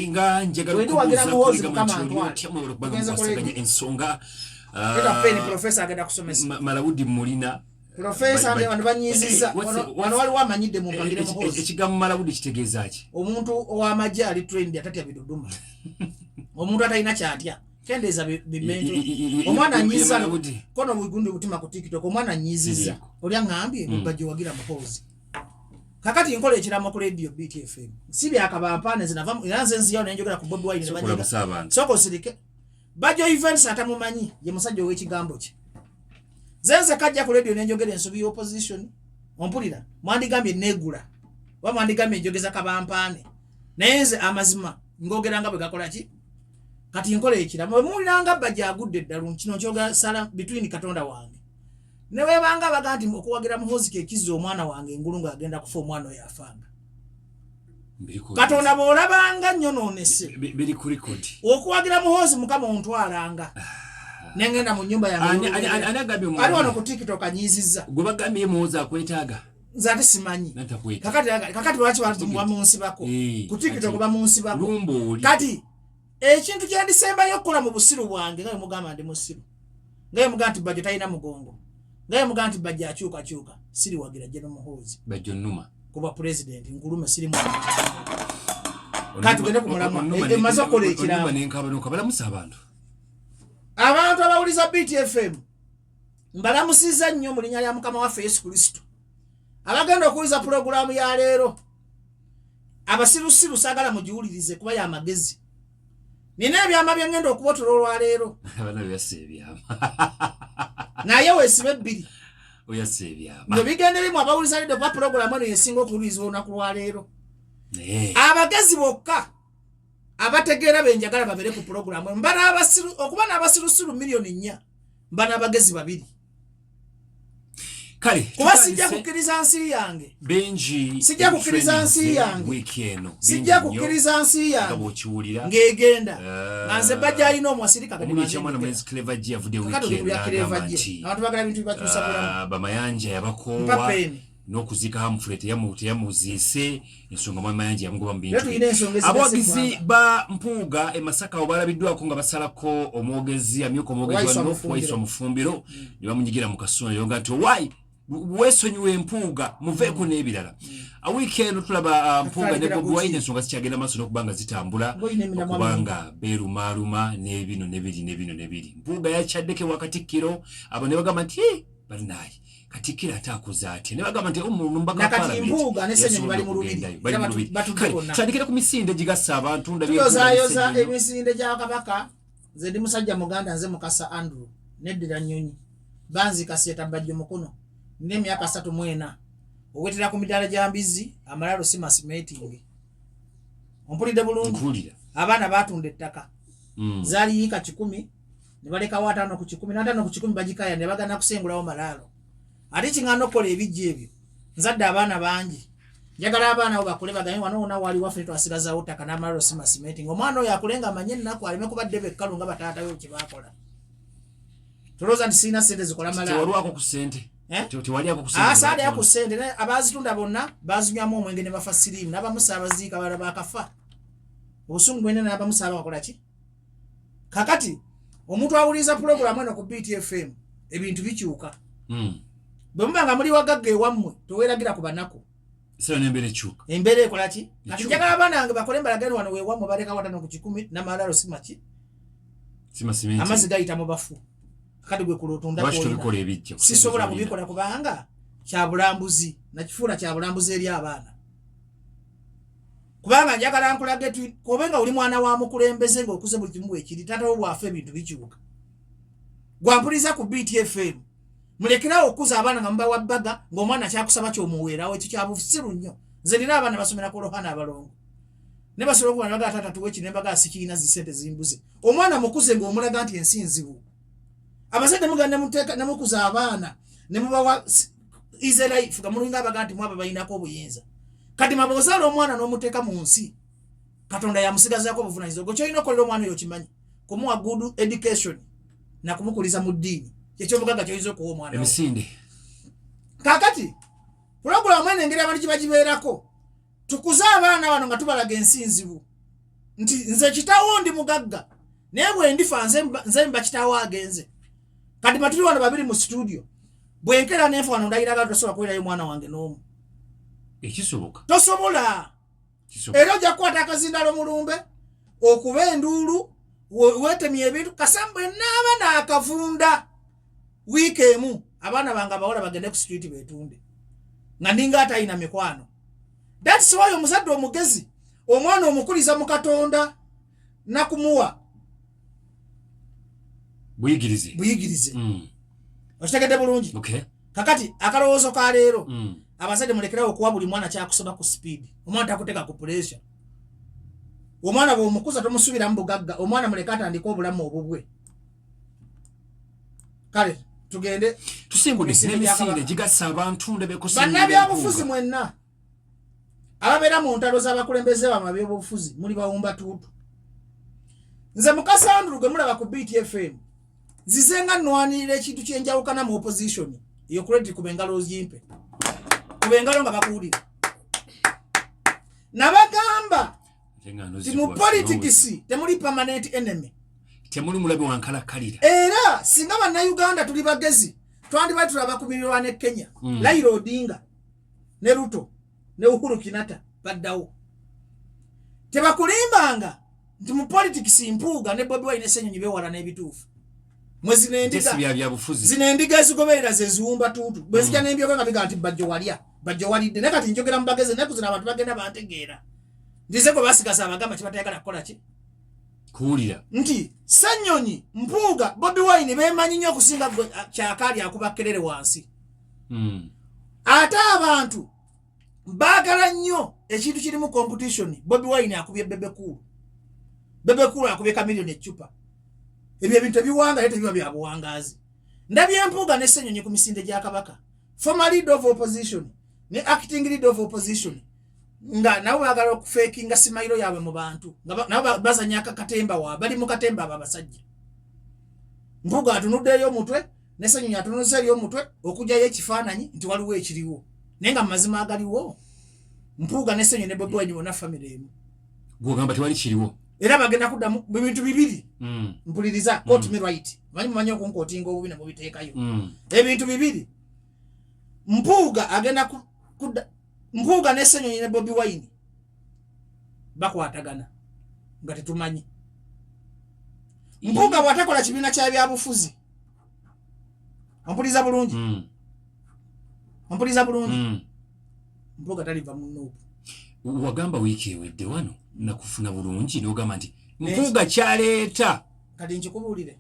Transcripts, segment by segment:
Nga njagala Wendi wagira okubuuza Muhoozi kuligamba Mukama nti oli antwale. otya mwebale okubanga Tugenze ku mukwasaganya radio. ensonga. Leta peni, profesa agenda kusomesa. Malawudi mulina. Profesa wano banyiizizza. Wano waliwo amanyidde mu mpagire Muhoozi. Ekigambo malawudi kitegeeza ki? Omuntu ow'amagye ali trained, atatya biduduma, omuntu atalina kyatya. Kendeeza bimento. Omwana anyiiza. Malawudi. Kono bugundi butima ku TikTok, omwana anyiizizza. Ziriiko. Oli aŋŋambye mubajjo wagira Muhoozi. Kakati nkola ekiramo ku radio BTFM, si byakabampaane. Nze nava era nze nziyawo nenjogera ku Bobi Wine ne banyiga. Okulamusa abantu. Sooka osirike. Bajjo Events atamumanyi ye musajja ow'ekigambo kye. Nze nze kajja ku radio nenjogera ensobi y'opposition. Ompulira, mwandigambye neegula oba mwandigambye njogeza kabampaane, naye nze amazima ngogera nga bwe gakola ki. Kati nkola ekiramo, bwe muwuliranga Bajja agudde eddalu, kino nkyogera sala between Katonda wange ne webanga baga nti okuwagira Muhoozi kekizza omwana wange engulu ng'agenda kufa, omwana oyo afanga. Katonda bw'olabanga nnyonoonese. Biri ku record. Okuwagira Muhoozi, Mukama ontwalanga nengenda mu nyumba yange. Ani agambye Ali wano ku TikTok anyiizizza. Gwe bagambye Muhoozi akwetaaga? Nze ate simanyi. Natakwetaaga. Kakati lwaki bamunsibako ku TikTok? Bamunsibako. Lumba oli. Kati ekintu kyendisembayo okukola mu busiru bwange, nga bwemugamba ndi musiru, nga bwemugamba nti Bajjo talina mugongo, nga bwemugamba nti Bajjo akyukakyuka, siriwagira General Muhoozi Bajjo nnuma. kuba pulezidenti. Nkulume siri mu. Kati tugende ku mulamwa. Emaze okukola ekiraamo. Onnuma nenkabanuka. Balamusa abantu. Abantu abawuliza BTFM, mbalamusizza nnyo mu linnya lya Mukama waffe Yesu Kristo. Abagenda okuwuliza pulogulaamu ya leero, abasirusiru saagala mugiwulirize kuba yamagezi. Nina ebyama bye ngenda okubotola olwaleero. Abaana beyassa ebyama. Naye weesiba ebbiri. Oyassa ebyama. Nga bigenda erimu abawuliza leero, kuba pulogulaamu eno yesinga okuwulirizibwa olunaku lwaleero. Naye Abagezi bokka abategeera benjagala babeere ku pulogulaamu eno. Mba okuba n'abasirusiru 4 million, mba n'abagezi babiri. Kale. Kuba sijja kukkiriza nsi yange. Bingi. Sijja kukkiriza nsi yange. Wiiki eno. Sijja kukkiriza nsi nga yange bw'okiwulira ng'egenda nga nze Bajja alina omwasirika. Omuli ekyamwana mulenzi Clever G avudde Kakati wiiki eno oli ku bya n'agamba Clever G. nti Abantu bagala bintu bibatuusa bulamu. Bamayanja Mpa yabakoowa peeni. n'okuziika Hamfrey teyamuziise, ensonga mwami Mayanja yamugoba mu Era bintu tulina bye. ensonga ezigasa Abawagizi eggwanga. ba Mpuuga e Masaka awo balabiddwako nga basalako omwogezi, amyuka omwogezi wa Waiswa NUP. Mufumbiro. Waiswa Mufumbiro, ne bamunyigira mu kasonda nga nti owaayi weesonyiwa Empuuga, muveeko n'ebirala. Wiiki eno tulaba Mpuuga ne Tutandikira Bobi ku Wine, ki? ensonga zikyagenda maaso n'okuba nga zitambula, Ng'olina emiramwa. okubanga beerumaaluma n'ebino nebiri nebino nebiri. Mpuuga yakyaddeko ewa Katikkiro, abo ne bagamba nti, "Eh, balinaye Katikkiro ate akoze atya?" Ne bagamba nti omubaka wa Nakati Parliament Mpuuga ne Ssenyonyi bali mu yasobola lubiri. okugendayo. Bali Era mu lubiri. batudde Kale, bonna. tutandikire ku misinde gigassa abantu. Ndabye Mpuuga ne Tuyozaayoza Ssenyonyi. emisinde gya Kabaka. Nze ndi musajja muganda, nze Mukasa Andrew, neddira Nnyonyi, banzika Seeta Bajjo Mukono. Nina emyaka 34. Owetera ku midaala gya mbizzi, amalalo si masimeetingi. Ompulidde bulungi? Nkuwulira. Abaana batunda ettaka. Zaali yiika 100, ne balekawo 50 ku 100, n'50 ku 100 bagikaya ne bagana kusengulawo malaalo. Ate kiŋŋaana okukola ebijja ebyo. Nzadde abaana bangi, njagala abaana abo bakule bagambe wano wona wali waffe, twasigazawo ttaka n'amalalo si masimenti, ngaomwana oyo akule nga amanye ennaku, aleme kuba ddebe ekkalu nga bataata we kyebakola. Tolowooza nti sirina sente zikola malaalo. Tewalwako ku ssente? Eh? Tewaliako ku ssente? Asaaleyo ku ssente, naye abazitunda bonna bazinywamu omwenge ne bafa siriimu, n'abamu saabaziika, balala bakafa obusungu bwena, n'abamu saaba bakola ki. Kakati omuntu awuliriza pulogulaamu eno ku BTFM, ebintu bikyuka. Bwe muba nga muli wagagga ewammwe, toweeragira ku banaku. Essaawa n'embeera ekyuka. Embeera ekola ki kati? Ekyuka. Njagala abaana bange bakole mbalagani wano wewammwe balekawo 50 ku 100 n'amalalo si maki. Sima simenti. Amazzi gayita mu bafu. Kakati gwe kula otunda Lwaki kw'olina. tobikola ebijja ku ssente Sisobola z'olina? kubikola kubanga kyabulambuzi, nakifuula kyabulambuzi eri abaana, kubanga njagala nkulage kobe nga oli mwana wa mukulembeze ng'okuze buli kimu bwekiri, taata wo bwafa ebintu bikyuka. Gwampuliza ku BTFM, mulekerawo okukuza abaana nga mubawa bbaga ng'omwana kyakusaba kyomuweerawo. Ekyo kyabusiru nnyo. Nze nina abaana basomera ku Lohana, abalongo ne basobola okuba nebagaa taata tuwe kino, nembagaa sikiina, zisente zimbuze. Omwana mukuze ng'omulaga nti ensi nzibu. Abazadde mugenda nemuteeka nemukuza abaana nemubawa easy life nga mulinga abaga nti mwaba balinako obuyinza. Kati maba ozaala omwana n'omuteeka mu nsi, Katonda yamusigazaako obuvunanyizibwa. Gwe kyolina okukolera omwana oyo okimanyi, kumuwa good education nakumukuliza mu ddiini, kyekyobugagga kyoyinza okuwa omwana wo. Emisinde. Kakati pulogulaamu eno, engeri abantu gye bagibeerako, tukuze abaana bano nga tubalaga ensi nzibu. Nti nze kitawo ndi mugagga, naye bwe ndifa nze mba kitawo agenze. Kati matuli wano babiri mu studio, bwenkera nenfa wano, ndayiraga tosobola kubeerayo mwana wange n'omu. Ekisoboka. Tosobola. Kisoboka. Era ojja kukwata akazindalo mulumbe okuba enduulu, weetemye ebintu. Kasa bwe naaba naakavunda wiiki emu, abaana bange abawala bagende ku street beetunde nga ninga atalina mikwano. That's why omuzadde omugezi omwana omukuliza mu Katonda nakumuwa buyigirize. Buyigirize. Okitegedde bulungi? Okay. Kakati akalowoozo ka leero, abazadde mulekerawo okuwa buli mwana kyakusoma ku speed. Omwana takuteeka ku pressure. Omwana bw'omukuza tomusuubiramu bugagga. Omwana muleke atandike obulamu obubwe. Kale tugende. Tusimbudde Emisinde gya n'emisinde Kabaka. gigassa abantu ndabeko. Bannabyabufuzi mwenna ababeera mu ntalo z'abakulembeze bamwe ab'ebyobufuzi, muli bawumba tuutu. Nze Mukasandulu gwe mulaba ku BTFM, nzize nga nnwanirira ekintu kyenjawukana mu opposition. Eyo credit, kuba engalo ozimpe, kuba engalo nga bakuwulira. Nabagamba nti mu politics temuli permanent enemy. Temuli mulabe wankalakkalira. Era singa Bannayuganda tuli bagezi, twandibadde tulaba ku miriraano e Kenya. Raila Odinga ne Ruto ne Uhuru Kenyatta baddawo. Tebakulimbanga nti mu politics Mpuuga ne Bobi Wine ne Ssenyonyi bewala n'ebituufu. Mwe zino endiga tesi bya byabufuzi. Zino endiga ezigoberera ze ziwumba tuutu. Bwe zijja n'embyoga nga bigaa nti Bajjo walya, Bajjo walidde. Naye kati njogera mu bagezi. Naye kuzino abantu bagenda bantegeera, ndize gwe basigaza abagamba kibatayagala kukola ki? Kuwulira. Nti Ssenyonyi, Mpuuga, Bobi Wine bemanyi nnyo okusinga gwe kyakaali akuba kerere wansi. Ate abantu baagala nnyo ekintu kirimu competition. Bobi Wine akubye Bebe Cool, Bebe Cool akubye Chameleone eccupa. Ebyo ebintu ebiwanga naye tebiba bya buwangaazi. Ndabye Mpuuga ne Ssenyonyi ku misinde gya Kabaka, former leader of opposition ne acting leader of opposition, nga nabo baagala okufeekinga smile yaabwe mu bantu, nga nabo bazanya akakatemba wa bali mu katemba. Abo abasajja, Mpuuga atunudde eri omutwe ne Ssenyonyi atunuze eri omutwe okugyayo ekifaananyi nti waliwo ekiriwo, naye nga mu mazima agaliwo Mpuuga ne Ssenyonyi ne Bobi Wine bonna famire emu. Gwogamba tewali kiriwo. Era bagenda kuddamu mu bintu bibiri. Mpuliriza, quote me right. Manyi mumanyi okunquotinga obubi ne mubiteekayo. Ebintu bibiri: Mpuuga agenda kudda, Mpuuga ne Ssenyonyi ne Bobi Wine bakwatagana nga tetumanyi. Mpuuga bw'atakola kibiina kya byabufuzi, ompuliza bulungi? Ompuliza bulungi? Mpuuga taliva mu NUP. Wagamba wiiki ewedde wano, nakufuna bulungi, n'ogamba nti Mpuuga kyaleeta. Kati nkikubuulire.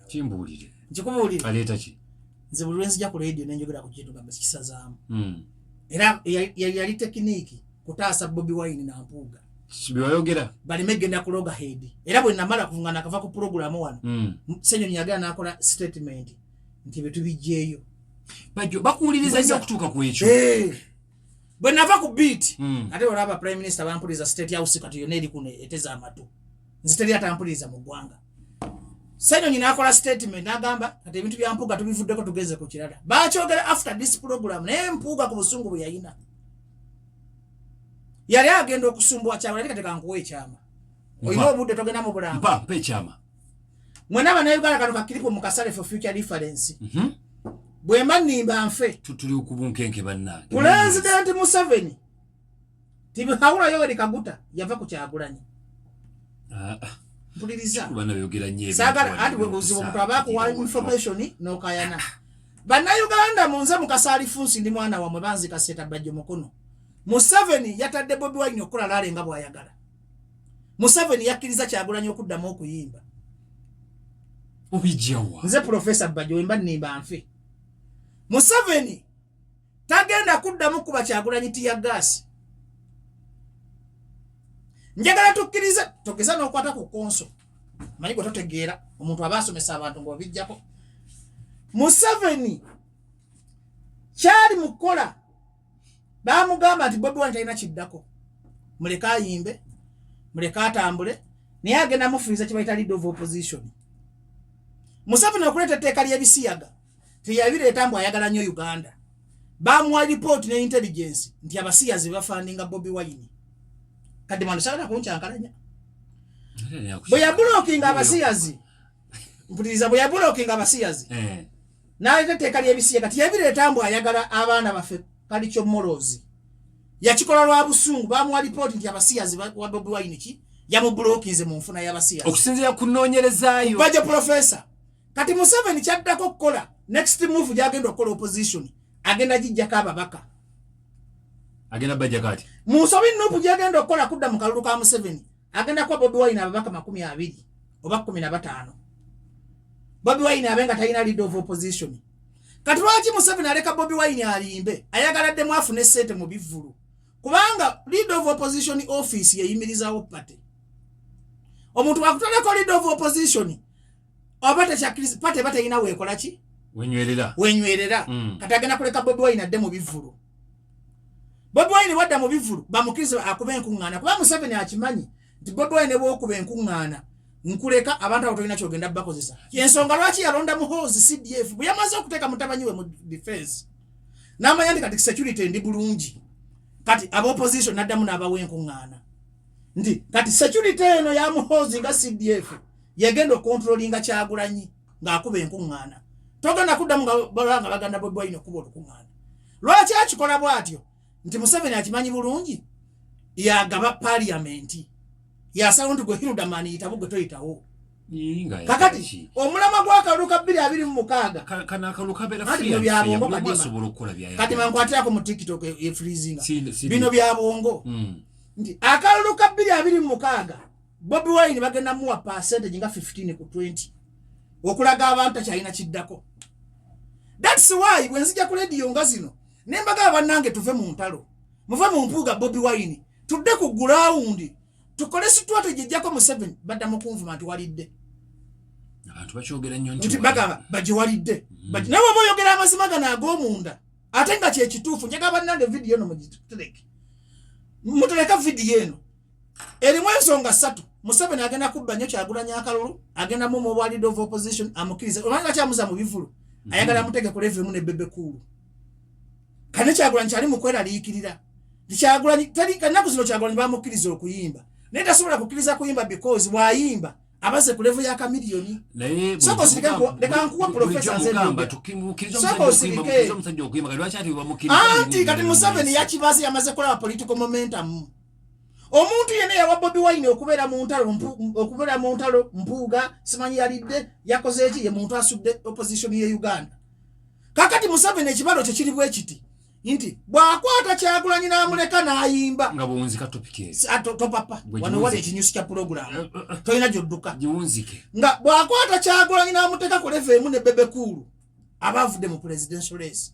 Kimbuulire. Nkikubuulire. Aleeta ki? Nze buli lwenzija ku radio nenjogera ku kintu gamba sikisazaamu. Era yali technique kutaasa Bobi Wine na Mpuuga. Byewayogera. Baleme genda ku loggerhead. Era bwe namala kuvunga nakava ku puroguramu wano, Ssenyonyi yagenda n'akola statement nti bye tubijjeeyo. Bajjo bakuwuliriza nnyo okutuuka ku ekyo. Bwe nava ku beat, ate olaba prime minister bampuliriza, State House kati yonna eri kuno eteze amatu, nze teri atampuliriza mu ggwanga. Ssenyonyi n'akola statement n'agamba kati ebintu bya Mpuuga tubivuddeko, tugenze ku kirala. Bakyogera after this program, naye Mpuuga ku busungu bwe yayina yali agenda okusumbuwa kyabula. Ate kati kankuwa ekyama, olina obudde, togenda mu bulambo. Mpa, mpa ekyama. Mwena Bannayuganda, kano ka clip mukasale for future reference. Bwe mba nnimba nfe. Tuli ku bunkenke bannange. Pulezidenti Museveni tibihawula Yoweri Kaguta yava ku Kyagulanyi. Ah, ah. Mpuliriza. Bana byogera nnyo ebintu saagala wano anti bwe buzibu omuntu aba akuwa information n'okayana. Bannayuganda, munze Mukasaali Funsi, ndi mwana wammwe, banzika Seeta Bajjo Mukono. Museveni yatadde Bobi Wine okukola rally nga bw'ayagala. Museveni yakkiriza Kyagulanyi okuddamu okuyimba. Obijjawa? Nze Profesa Bajjo, wemba nnimba nfe. Museveni tagenda kuddamu kuba Kyagulanyi tear gas. Njagala tukkirize, togeza n'okwata ku konso, manyi gwe totegeera. Omuntu aba asomesa abantu ng'obijjako. Museveni kyali mu kukola, bamugamba nti Bobi Wine talina kiddako, muleke ayimbe, muleke atambule, naye agenda mufiiriza kye bayita leader of opposition. Museveni okuleeta etteeka ly'ebisiyaga teyabireeta mbu ayagala nnyo Uganda. Bamuwa report ne intelligence nti abasiyazi bafundinga Bobi Wine. Kati mwana sagala kunkyankalanya. Bwe yablockinga abasiyazi, mpuliriza, bwe yablockinga abasiyazi n'aleeta etteeka ly'ebisiya, kati yabireeta mbu ayagala abaana baffe kalikyo molozi. Yakikola lwa busungu. Bamuwa lipooti nti abasiyazi wa Bobi Wine ki yamublockinze mu nfuna y'abasiyazi. Okusinziira ku nnoonyerezaayo. Bajo professor, kati Museveni kyaddako okukola, next move gyagenda okukola, opposition agenda gijjako ababaka. Agenda bajja kati. Mu nsobi NUP gyagenda okukola kudda mu kalulu ka Museveni, agenda kuwa Bobi Wine ababaka 20 oba 15, Bobi Wine abe nga talina leader of opposition. Kati lwaki Museveni aleka Bobi Wine alimbe? Ayagala ddemu afune sente mu bivvulu, kubanga leader of opposition office yeyimirizawo party. Omuntu wakutalako leader of opposition oba tekyakkiriza, party eba terina weekola ki? Wenywerera. Wenywerera. Kati agenda kuleka Bobi Wine adde mu bivvulu. Bobi Wine wadda mu bivvulu, bamukkirize akuba enkuŋŋaana, kuba Museveni akimanyi nti Bobi Wine ne bwokuba enkuŋŋaana nkuleka abantu abo tolina kyogenda bakozesa. Ensonga lwaki yalonda Muhoozi CDF, bwe yamaze okuteeka mutabanyi we mu defense n'amanya nti kati security ndi bulungi, kati aba opposition naddamu n'abawa enkuŋŋaana nti kati security eno ya Muhoozi nga CDF yegenda okucontrollinga Kyagulanyi ng'akuba enkuŋŋaana, togenda kuddamu nga balaba nga baganda Bobi Wine okuba olukuŋŋaana. Lwaki akikola bw'atyo? Nti Museveni akimanyi bulungi yagaba parliament, yasalawo nti gwe Hilderman yitawo, gwe toyitawo. Kakati omulamwa gw'akalulu ka 2026 Kano akalulu kabeera Anti free bino and bya fair, bwongo. buli omu Kadima. asobola okukola byayagala. Kati mankwatirako mu TikTok efreezinga. Bino bya bwongo. Nti akalulu ka 2026, Bobi Wine bagenda muwa percentage nga 15 ku 20 okulaga abantu takyalina kiddako. That's why bwe nzija ku radio nga zino ne mbagamba, bannange, tuve mu ntalo, muve mu mpuuga Bobi Wine, tudde ku ground, tukole strategy ejjako Museveni, badda mu kunvuma nti walidde. Abantu bakyogera nnyo nti nti bagamba bagiwalidde. Naye bw'oba oyogera amazima gano ag'omunda ate nga kyekituufu, njagala bannange vidiyo eno mugitereke, mutereke vidiyo eno erimu ensonga ssatu. Museveni agenda kubba nnyo Kyagulanyi akalulu, agenda mu obwa leader of opposition amukkirize, obanga kyamuza mu bivulu, ayagala amuteeke ku level emu ne Bebe Cool. Kane Kyagulanyi kyali mu kweraliikirira nti Kyagulanyi teri ennaku zino. Kyagulanyi bamukkiriza okuyimba, naye tasobola kukkiriza kuyimba because bw'ayimba abaze ku level ya Chameleone. Naye Sooka osirike, leka nkuwa Professor nze mugamba mbyogera. tukimukiriza Sooka omusajja okuyimba, osirike. mukiriza omusajja okuyimba, kati lwaki ate bamukkiriza? Anti kati Museveni yakibaze, yamaze kulaba political momentum. Omuntu yenna yawa Bobi Wine okubeera mu ntalo okubeera mu ntalo, Mpuuga simanyi yalidde yakoze eki, ye muntu asudde opposition ye Uganda. Kakati Museveni ekibalo kye kiri bwe kiti nti bw'akwata Kyagulanyi n'amuleka n'ayimba nga bwonzika topic eyo. Topapa. Gwe wano wali giwunzike. ekinyusi kya pulogulaamu, tolina gyodduka. Giwunzike. Nga bw'akwata Kyagulanyi n'amuteeka ku level emu ne Bebe Cool, aba avudde mu presidential race.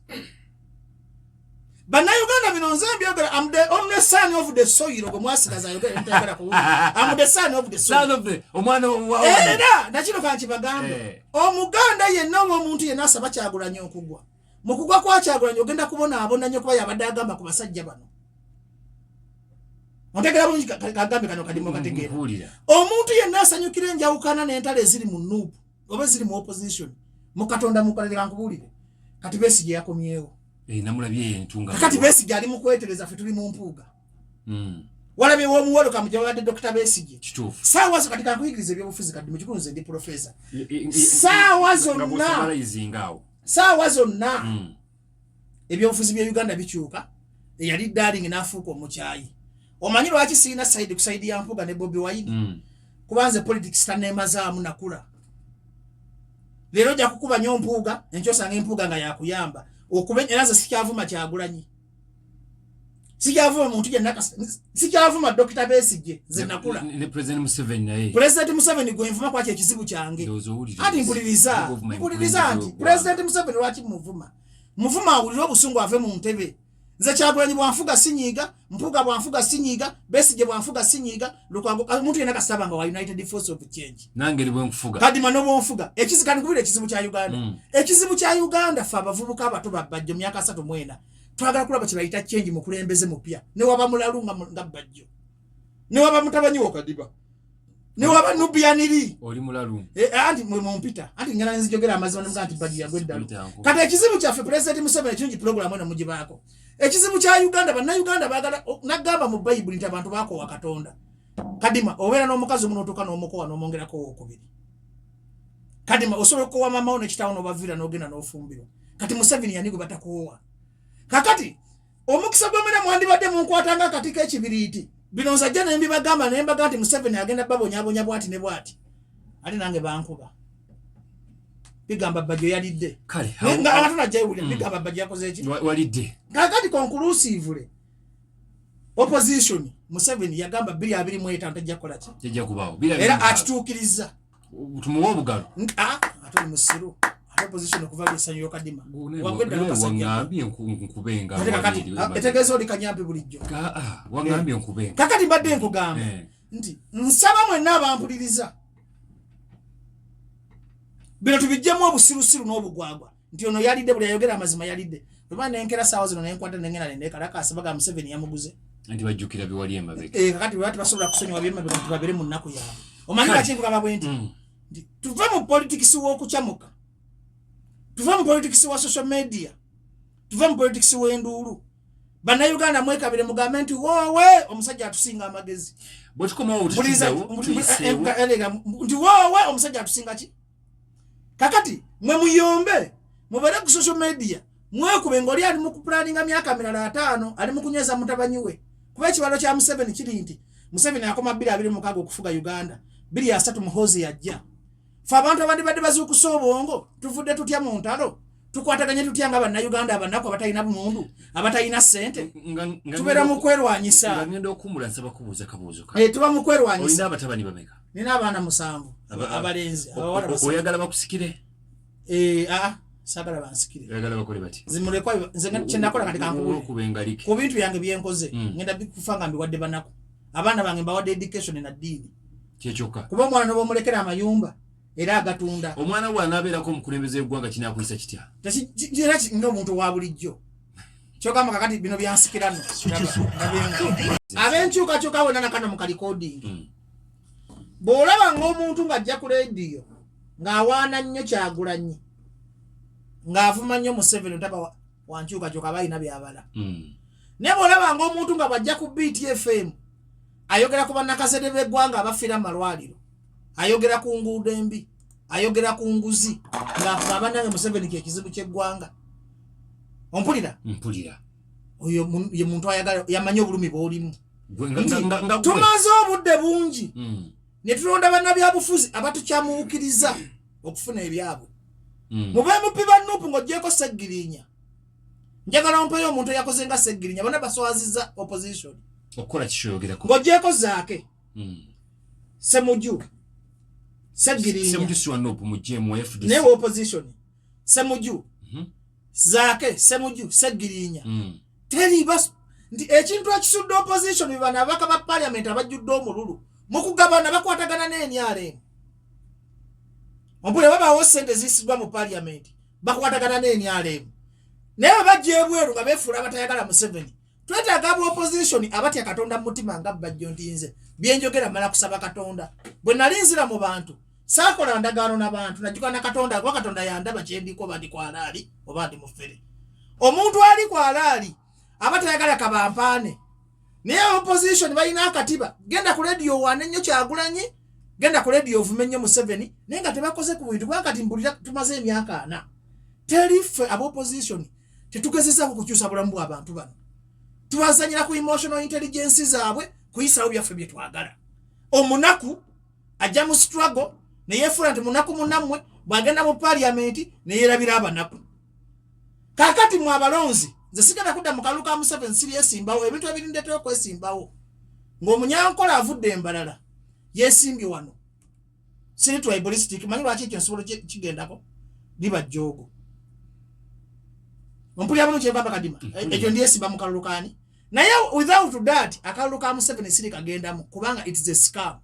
Bannayuganda, bino nze mbyogera. Am the only son of the soil gwe mwasigaza ayogera ntayagala kuwulira. Am the son of the soil. Son of the omwana wa Era nakino kankibagambe, omuganda yenna oba omuntu yenna asaba Kyagulanyi okugwa, mu kugwa kwa Kyagulanyi ogenda kubonaabona nnyo, kuba yabadde agamba ku basajja bano. Ontegera bulungi? Kagambe kano kadimu kategeera. Nkuwulira. Omuntu yenna asanyukira enjawukana n'entalo eziri mu NUP oba eziri mu opposition, mu Katonda mukalere nkubuulire, kati Besigye yakomyewo. Eh, namulabye entunga. Kakati Besigye ali mu kwetereza, ffe tuli mu Mpuuga. Walabye womuwolo kamujja babadde Dr Besigye. Kituufu. Saawa zo kati kankuyigiriza ebyobufuzi, kati mukikulu nze ndi professor. Saawa zonna. Bw'osummarizinga awo. Saawa zonna ebyobufuzi bya Uganda bikyuka. Eyali darling n'afuuka omukyayi. Omanyi lwaki siina side ku side ya Mpuuga ne Bobi Wine? Kuba nze politics taneemazaamu nakula. Leero ojja kukuba nnyo Mpuuga, enkya osanga empuuga nga yakuyamba okuba. Era nze sikyavuma Kyagulanyi, sikyavuma muntu yenna, sikyavuma Dokita Besigye, nze nakula. Ne President Museveni naye. President Museveni gwe nvuma kwaki ekizibu kyange. Ndowooza owulira. Anti mpuliriza, mpuliriza nti President Museveni lwaki muvuma? Muvuma awulire obusungu ave mu ntebe. Nze Kyagulanyi bwanfuga sinyiiga, Mpuuga bwanfuga sinyiiga, Besigye bwanfuga sinyiiga, Lukwago, omuntu yenna kasaba nga wa United Force of Change. Nange bwe nkufuga. Kadima nobwonfuga ekizibu kani ekizibu kya Uganda. Ekizibu kya Uganda, fe abavubuka abato babajjo myaka 34 twagala kulaba kye bayita change mukulembeze mupya, ne waba mulalu nga Bajjo, ne waba mutabanyi wo Kadiba. Newaba nubianiri oli mulalu. Eh, anti mwe mumpita anti ngenda nzijogera amazima nemuga nti Bajjo yagwa eddalu. Kati ekizibu kyaffe, Pulezidenti Museveni, ekirungi pulogulaamu eno mugibaako. Ekizibu kya Uganda, Bannayuganda baagala nagamba mu Bayibuli nti abantu bakoowa Katonda. Kadima, obeera n'omukazi omu n'otuuka n'omukowa n'omwongerako owokubiri. Kadima, osobola okukowa mamawo nekitawo n'obaviira n'ogenda n'ofumbirwa. Kati Museveni yani gwe batakoowa? Kakati omukisa gwemera mwandibadde munkwata nga akati k'ekibiriiti. Bino nzajja ne mbibagamba ne mbaga nti Museveni agenda babonyabonya bwati ne bwati, ate nange bankuba bigamba Bajjo yalidde. Kale. Nga abantu najjawulira. Bigamba Bajjo yakoze eki? Walidde. Kakati conclusively, opposition, Museveni yagamba 2025 tajja kukola ki? Tajja kubaawo. Era akituukiriza. Tumuwe obugalo. Ah, ate oli musiru. Ate opposition okuva lwesanyu yokadima wagwedda. Wangambye nkubenga. Ate kakati etegeeza oli kanyampi bulijjo. Wangambye nkubenga. Kakati mbadde nkugamba nti nsaba mwenna abampuliriza, bino tubijjemu obusirusiru n'obugwagwa nti ono yalidde, buli ayogera amazima yalidde. Bweba nenkera saawa zino nenkwata nengenda nenekalakasa, baga Museveni yamuguze. Anti bajjukira biwali emabega. Eh, kakati bwe tebasobola kusonyiwa byemabega nti babeere mu nnaku yaabwe. Omanyi lwaki nkugamba bwe nti? Nti tuve mu politics w'okukyamuka, tuve mu politics wa social media, tuve mu politics w'enduulu. Bannayuganda, mwekabire mugambe nti woowe, omusajja atusinga amagezi. Bwe tukomawo Mbuliza- tutuddewo tuyiseewo. Nti woowe, omusajja atusinga ki? Kakati mwe muyombe, mubeere ku social media, mwekube ngaoli ali mu kupulaninga myaka mirala 50, ali mu kunyweza mutabanyi we. Kuba ekibalo kya Museveni kiri nti Museveni akoma 2026 okufuga Uganda, 2030 Muhozi yajja. Fe abantu abandibadde bazuukusa obwongo, tuvudde tutya mu ntalo? Tukwataganye tutya nga Bannayuganda abanaku, abatalina mundu, abatalina ssente? Tubeera mu kwerwanyisa. Nga ngenda okuwummula, nsaba kubuuza kabuuzo ka Eh, tuba mu kwerwanyisa. Olina abatabani bameka? Nina abaana musanvu abalenzi, abawala basatu. Oyagala bakusikire? Eh, aa, saagala bansikire. Oyagala bakole bati? Zimulekwa. Nze kyenakola kati kankubuulire. Okuba engalike. Ku bintu byange byenkoze, ngenda bikufa nga mbiwadde banaku. Abaana bange mbawadde education na ddiini. Kyekyokka. Kuba omwana nobamulekera amayumba era agatunda. Omwana we anaabeerako omukulembeze w'eggwanga, kinakuyisa kitya? Era ng'omuntu wa bulijjo kyogamba. Kakati bino byansikirano ab'enkyukakyuka wena nakano mu kalikodingi. Bw'olaba ng'omuntu ng'ajja ku leediyo ng'awaana nnyo Kyagulanyi, ng'avuma nnyo Museveni, otaba wankyukakyuka, aba alina byabala. Naye bw'olaba ng'omuntu nga bw'ajja ku BTFM ayogera ku bannakazede b'eggwanga abafiira mu malwaliro, ayogera ku nguudo embi, ayogera ku nguzi, ng'avuga abanange Museveni kyekizibu ky'eggwanga, ompulira? Mpulira. Oyo ye muntu ayagala yamanyi obulumi bw'olimu. Gwe nga- Nti nga gwe. Tumaze obudde bungi ne tulonda bannabyabufuzi abatukyamuukiriza okufuna ebyabwe. Mube mupi ba NUP, ng'ogyeko Seggirinya, njagala ompeyo omuntu eyakoze nga Seggirinya. Bonna baswaziza opposition. Okukola kikyoyogerako? Ng'ogyeko Zaake, Semuju, Seggirinya. Semuju si wa NUP, muggyemu FDC. Naye wa opposition. Semuju, Zaake, Semuju, Seggirinya. Teri bas nti ekintu ekisudde opposition bano ababaka ba parliament abajjudde omululu mu kugabana, bakwatagana n'NRM. Ompulira? Babaawo sente ziyisiddwa mu parliament, bakwatagana n'NRM, naye bwe bajja ebweru nga beefuula abatayagala Museveni. Twetaaga aba opposition abatya Katonda mu mutima nga Bajjo, nti nze byenjogera mala kusaba Katonda. Bwe nali nzira mu bantu, saakola ndagaano na bantu, najjuka na Katonda, kuba Katonda yandaba kyendiko, oba ndi kwalaali oba ndi mufere. Omuntu ali kwalaali aba tayagala kabampaane, naye opposition balina akatiba: genda ku rediyo owaane nnyo Kyagulanyi, genda ku rediyo ovume nnyo Museveni, naye nga tebakoze ku bintu. Kubanga kati mpulira tumaze emyaka 40, teri ffe aba opposition tetugezezaako kukyusa bulamu bw'abantu bano. Tubazanyira ku emotional intelligence zaabwe kuyisawo byaffe bye twagala. Omunaku ajja mu struggle neyefuula nti munaku munammwe, bw'agenda mu parliament neyerabira abanaku. Kakati mwe abalonzi, nze sigenda kudda mu kalulu ka Museveni, siryesimbawo. Ebintu ebirindetera okwesimbawo ng'omunyankola avudde embalala yesimbye wano, siri tribalistic. Manyi lwaki ekyo nsobola kigendako, liba jjoogo. Ompulira bulungi kyembamba, Kadima? Ekyo ndyesimba mu kalulu kaani, naye without that akalulu ka Museveni siri kagendamu, kubanga it is a scam.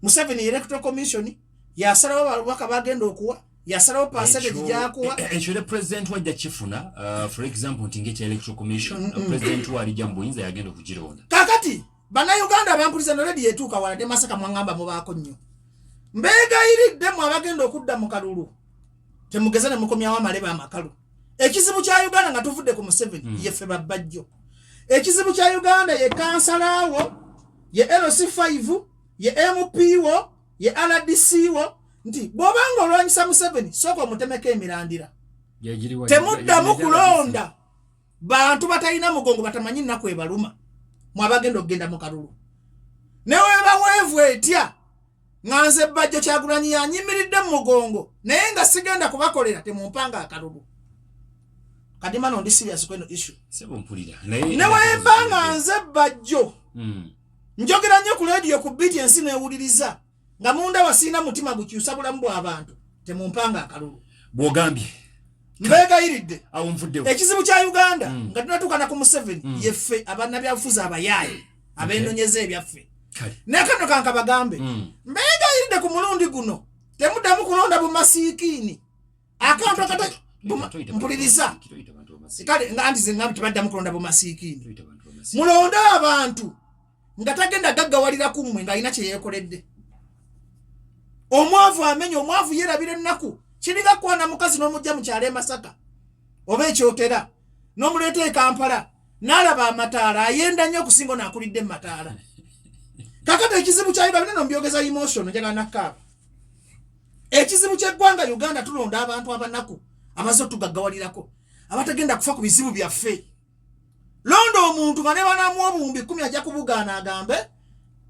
Museveni Electoral Commission yasalawo ababaka bagenda okuwa, yasalawo percentage gyakuwa. Ekyo ne president wajja kifuna, for example nti ngekya Electoral Commission, president walijja mu buyinza yagenda okugironda. Kakati Bannayuganda bampuliza no rediyo etuuka wala ne Masaka mwaŋŋamba mubaako nnyo. Mbeegayiridde mwe abagenda okudda mu kalulu, temugeza ne mukomyawo amalebe amakalu. Ekizibu kya Uganda nga tuvudde ku Museveni yeffe babbajjo. Ekizibu kya Uganda ye kansala wo, ye LC5, ye MP wo, ye RDC wo, nti bw'obanga olwanyisa Museveni sooka omutemeko emirandira. Temuddamu kulonda bantu batalina mugongo, batamanyi nnaku ebaluma. Mwabagenda okugenda mu kalulu, neweeba weevu etya, nga nze Bajjo Kyagulanyi yanyimiridde mu mugongo, naye nga sigenda kubakolera, temumpanga akalulu. Kadimano, ndi serious kweno issue. Newemba nga nze Bajjo njogera nnyo ku rediyo ku biti ensi newuliriza, nga munda wasiina mutima gukyusa bulamu bw'abantu, temumpanga akalulu. Bwogambye. Mbeegayiridde. Ekizibu kya Uganda nga tunatuukana ku Museveni yeffe abannabyabufuzi abayaaye abenonyeza ebyaffe. Naye kano kankabagambe, mbeegayiridde, ku mulundi guno temuddamu kulonda bumasiikiini akantu akata. Mpuliriza, kale nga anti ze tebaddamu kulonda bumasiikiini. Mulonde abantu nga tagenda gaggawalira ku mmwe, ng'alina kye yeekoledde. Omwavu amenya, omwavu yeerabira ennaku. Kiringa kwana mukazi n'omujja mu kyalo e Masaka oba ekyotera n'omuleeta e Kampala, n'alaba amataala, ayenda nnyo okusinga ono akulidde mu mataala. Kakati ekizibu kya Uganda bino mbyogeza emotion, njagala nakkaaba. Ekizibu ky'eggwanga Uganda, tulonda abantu abanaku abazze otugaggawalirako, abatagenda kufa ku bizibu byaffe. Londa omuntu nga ne banamuwa 10,000 ajja kubugaana, agambe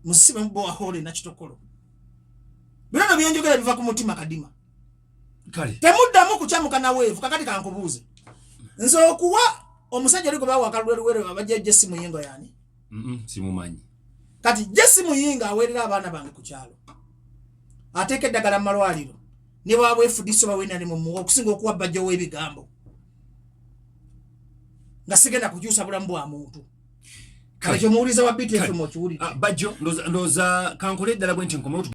musibe mu borehole nakitokolo. Bino no byenjogera biva ku mutima, Kadima. Temuddamu kukyamuka naweevu. Kakati kankubuuze, nze okuwa omusajja oli gwe bawa akalulweruwere abajja Jesse Muyingo, yani? Simumanyi. Kati Jesse Muyingo aweerera abaana bange ku kyalo, ateeka eddagala mu malwaliro, ne bwaba FDC oba wenali mumuwa, okusinga okuwa Bajjo w'ebigambo nga sigenda kukyusa bulamu bwa muntu. Kale kyomuwuliza wa BTFM okiwulidde. Ah, Bajjo, ndowooza kankole eddala bwe nti nkomewo.